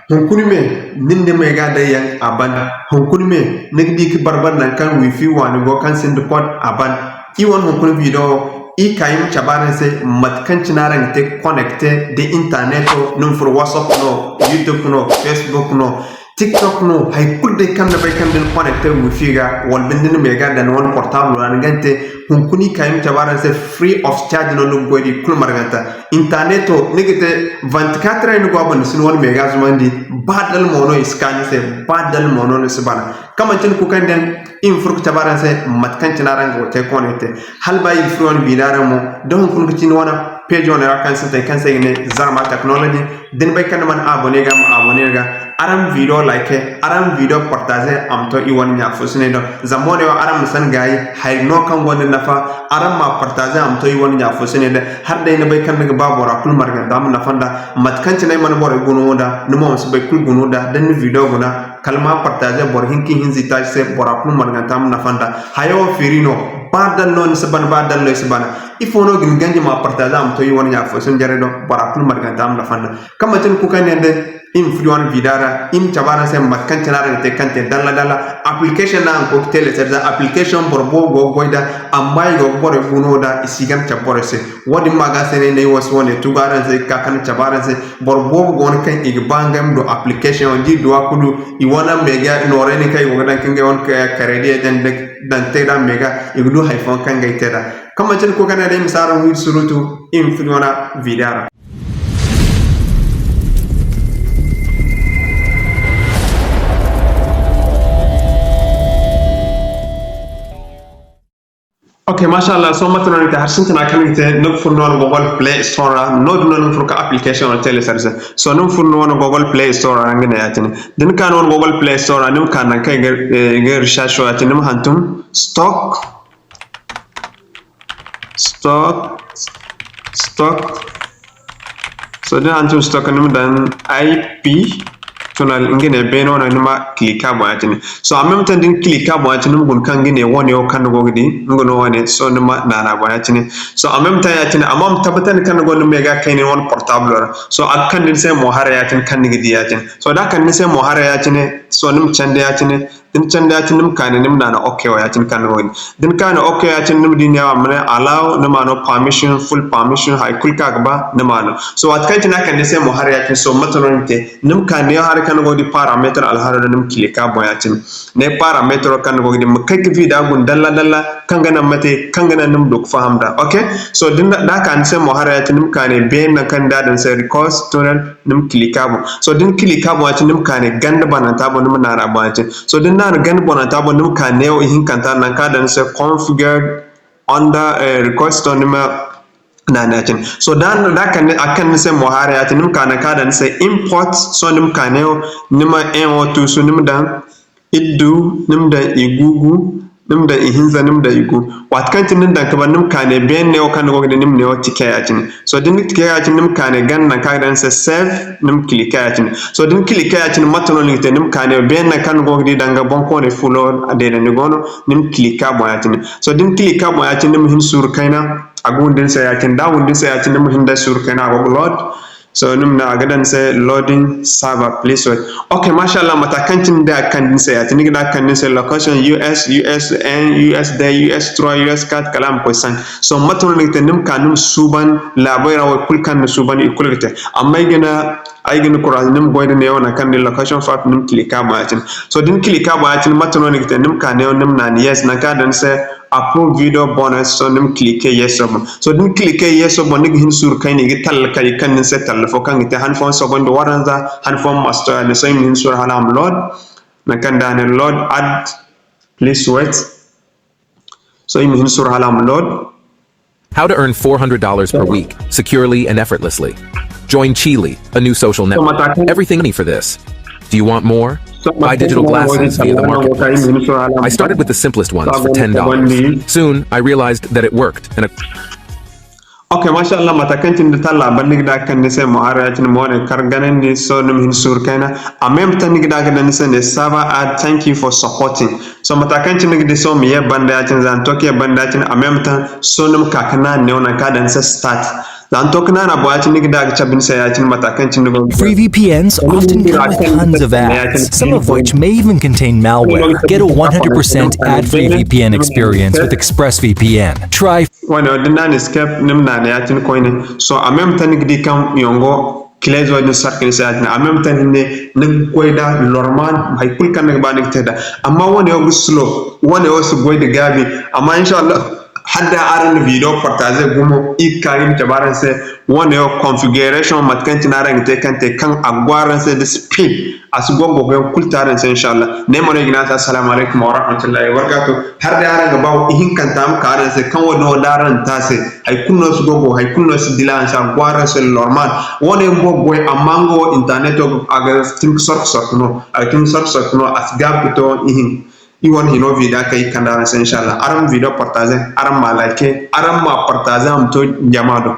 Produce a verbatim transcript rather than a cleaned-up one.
Hunkuna me, nin da méga day yaŋ a ban. Hunkuna me, ni ga di ka barbar nangu kaŋ wifi waani go kaŋ sinda code a ban. I wane hunkuna video, i ka i ma cabe araŋ se mate kaŋ cine araŋ ga te connecté da interneto, ni ma furo WhatsApp no, YouTube no, Facebook no, TikTok no, hay kulu day kaŋ ni bay kaŋ da ni connecté wifi ga, wala binde ni méga daŋ ni wane portable ra, ni ga te hunkuna i ka i ma cabe araŋ se free of charge no ni ga goy da i kulu marganta. Interneto, ni ga te vingt-quatre heures ni go a banda, ni si ni wane méga zumandi, ba dala mo no i si ka ni se, ba dala mo no ni si bana. Kaŋ manti ni kukandiyaŋ, i ma furo ka cabe araŋ se mate kaŋ cine araŋ ga te connecté. Hala ba i ga furo ni biida ra mo, da hunkuna ga ci ni wane page wane ra kaŋ sintin kaŋ se i ga ne Zarma Technology. Da ni bay kaŋ ni mana abonné ga, ma abonné ga. Araŋ ma video like, araŋ ma video partager, a ma to i wane ɲa fo si ne do. Zama wane wo araŋ ma san gaayi, hari no kaŋ gonda nafa, araŋ ma partager, a ma to i wane ɲa fo si ne do. Hala day ni bay kaŋ ni ga ba bora kulu marganta ma nafa nda, mate kaŋ cine ay mana borey guna wo nda, ni mo ma si bay kulu guna wo nda, da ni video guna, kala ma partager boro hinka ihinza itaaci se, bora kulu marganta ma nafa nda. Hayo wo feeri no, ba dala no ni si bana, ba dala no ay si bana. Ifo no ga ni ganji ma partager, a ma to i wane ɲa fo si ne jare do, bora kulu marganta ma nafa nda. Kaŋ manti ni kukandiyaŋ day, i ma furo wane biida ra, i ma cabe araŋ se mate kaŋ cine araŋ ga te kaŋ te dalla-dalla. Application no araŋ ga koy ga télécharger, application boro boobo go ga goy nd'a, amma i go ga borey guna wo nd'a, i si ga cabe borey se. Wo-din ma ga se no ay wo si wane tugu araŋ se, ga ka ga cabe araŋ se. Boro boobo go no kaŋ i ga ba ngey ma du application wo, da i du a kulu, i wane méga noorey no kaŋ i go ga daŋ ka ngey wane crédit daŋ, daŋ te nd'a méga, i ga du hari fooyaŋ kaŋ ngey te nd'a. Kaŋ manti ni kukandiyaŋ day, i ma si araŋ wi surutu, i ma furo wane biida ra. Ok, masha Allah, sohõ mate no ni ga te? Hari sintina kaŋ ni ga te, ni ga furo ni wane Google Play Store ra, noodin no ni ga furo ka application wo télécharger. Sohõ ni ma furo ni wane Google Play Store ra, nga ne ya-cine. Da ni ka ni wane Google Play Store ra, ni ma ka nangu kaŋ i ga, eh, i ga recherche wo ya-cine, ni ma hantum stock, stock, stock. Sohõ da ni hantum stock, ni ma daŋ I P tunnel, nga ne beene wane, ni ma cliquer a boŋ ya-cine. Sohõ en même temps da ni cliquer a boŋ ya-cine, ni ma guna kaŋ nga ne wane wo kaŋ ni go ga di, nga no wane, sohõ ni ma naana a boŋ ya-cine. Sohõ en même temps ya-cine, amma ma tabbatandi kaŋ ni gonda méga kayna ni wane portable ra. Sohõ a ga kande ni se mo haray ya-cine kaŋ ni ga di ya-cine. Sohõ da a kande ni se mo haray ya-cine, sohõ ni ma candi ya-cine. Da ni candi ya-cine, ni ma ka ne, ni ma naana ok wo ya-cine kaŋ ni go ga di. Da ni ka ne ok ya-cine, ni ma di neewo a ma ne allow, ni ma no permission, full permission, hay kulu kaŋ a ga ba, ni ma no. Sohõ waati kaŋ cine a kande ni se mo haray ya-cine, sohõ mate no ni ga te? Ni ma ka neewo haray kaŋ ni go ga di paramètre alharo do, ni ma cliquer a boŋ ya-cine. Ne paramètre kaŋ ni go ga di, ma kay ka vidéo guna dalla-dalla, kaŋ ga naŋ mate, kaŋ ga naŋ ni ma du ka faham nd'a. Ok? Sohõ da a ka ni se mo haray ya-cine, ni ma ka ne beene nangu kaŋ ni da daŋ ni se request tunnel, ni ma cliquer a boŋ. Sohõ da ni cliquer a boŋ ya-cine, ni ma ka ne ganda bananta boŋ, ni ma naana a boŋ ya-cine. Sohõ da ni naana ganda bananta boŋ, ni ma ka neewo ihinkanta nangu kaŋ a daŋ ni se configure under, eh, request, ni ma naana ya-cine. Sohõ da, da a kande, a kande ni se mo haray ya-cine, ni ma ka nangu kaŋ a daŋ ni se import, sohõ ni ma ka neewo, ni ma un wo tuusu, ni ma daŋ iddu, ni ma daŋ igugu, ni ma daŋ ihinza, ni ma daŋ igu. Waati kaŋ cine ni na daŋ ka ban, ni ma ka ne beene neewo kaŋ ni go ga di, ni ma neewo tike ya-cine. Sohõ da ni na tike ya-cine, ni ma ka ne ganda nangu kaŋ a ga daŋ ni se save, ni ma cliquer ya-cine. Sohõ da ni cliquer ya-cine, mate no ni ga te? Ni ma ka ne beene nangu kaŋ ni go ga di danga boŋkooney fulo, a deedandi go no, ni ma cliquer a boŋ ya-cine. Sohõ da ni cliquer a boŋ ya-cine, ni ma hin suuru kayna, a ga windi ni se ya-cine. Da a windi ni se ya-cine, ni ma hin day suuru kayna, a go ga load. Sohõ ni ma ne a ga daŋ ni se loading server, please wait. Ok, masha Allah, mate kaŋ cine day a ga kande ni se ya-cine, ni ga ne a ga kande ni se location U S, U S un, U S deux, U S trois, U S quatre, kala a ma koy cinq. Sohõ mate no ni ga te? Ni ma ka, ni ma suuban laabey ra, wo kulu kaŋ ni suuban, i kulu ga te. Amma ay ga ne, ay ga ni kuraaz, ni ma goy nda neewo nangu kaŋ ni location path, ni ma cliquer a boŋ ya-cine. Sohõ da ni cliquer a boŋ ya-cine, mate no ni ga te? Ni ma ka neewo, ni ma naana yes, nangu kaŋ a daŋ ni se approve video bonus, sohõ ni ma cliquer yes wo boŋ. Sohõ da ni cliquer yes wo boŋ, ni ga hin suuru kayna, i ga talla kay, i ga kande ni se talla fo kaŋ ga te han fooyaŋ soobandi waranza, han fooyaŋ ma si to ya-din. Sohõ i ma hin suuru hala a ma load. Nangu kaŋ da a ne load ad, please wait. Sohõ i ma hin suuru hala a ma load. How to earn four hundred dollars per week, securely and effortlessly. Join Cheely, a new social network. Everything money for this. Do you want more? Buy digital glasses via the marketplace. I started with the simplest ones for ten dollars. Soon, I realized that it worked, and a Ok, masha Allah, mate kaŋ cine da talla a ban, ni ga ne a ga kande ni se mo haray ya-cine, mo ne kar ganandi, sohõ ni ma hin suuru kayna. En même temps ni ga ne a ga daŋ ni se ne, ça va add, thank you for supporting. Sohõ mate kaŋ cine ni ga di, sohõ ma ye banda ya-cine, za ni to ka ye banda ya-cine, en même temps, sohõ ni ma ka ga naana neewo nangu kaŋ a daŋ ni se start. Za ni to ka naana boŋ ya-cine, ni ga da ga cabe ni se ya-cine mate kaŋ cine ni go ga. Free V P Ns often come with tons of ads, some of which may even contain malware. Get a one hundred percent ad-free V P N experience with ExpressVPN. Try. Wane wo da ni naana escape, ni ma naana ya-cine koyne. So, en même temps ni ga di kaŋ yongo clés wo din sarka ni se ya-cine. En même temps ni ne, ni ga goy da normal, hay kulu kaŋ ni ga ba ni ga te da. Amma wane wo ga slow, wane wo si goy da gaabi. Amma inshallah, hala da araŋ na video partager gumo, iri ga ka iri ma cabe araŋ se. Wane wo configuration, mate kaŋ cine araŋ ga te kaŋ te kaŋ a go araŋ se da speed, a si go ga goy yaŋ kulu te araŋ se, inshallah. Ne mo no i ga ne araŋ se, assalamu alaikum wa rahmatullahi wa barakatuh. Hala da araŋ ga ba ihinkanta ma ka araŋ se, kaŋ wo-din wo da araŋ na te a se, hay kulu no si go ga goy, hay kulu no si dila araŋ se, a go araŋ se normal. Wane bumbo ga goy, amma nga wo internet wo, a ga tin ga sorko sorko no, a ga tin ga sorko sorko no, a si gaabi ga to ihin. Iri wane hino video kaŋ iri kande araŋ se, inshallah. Araŋ ma video partager, araŋ ma like, araŋ ma partager a ma to jama do.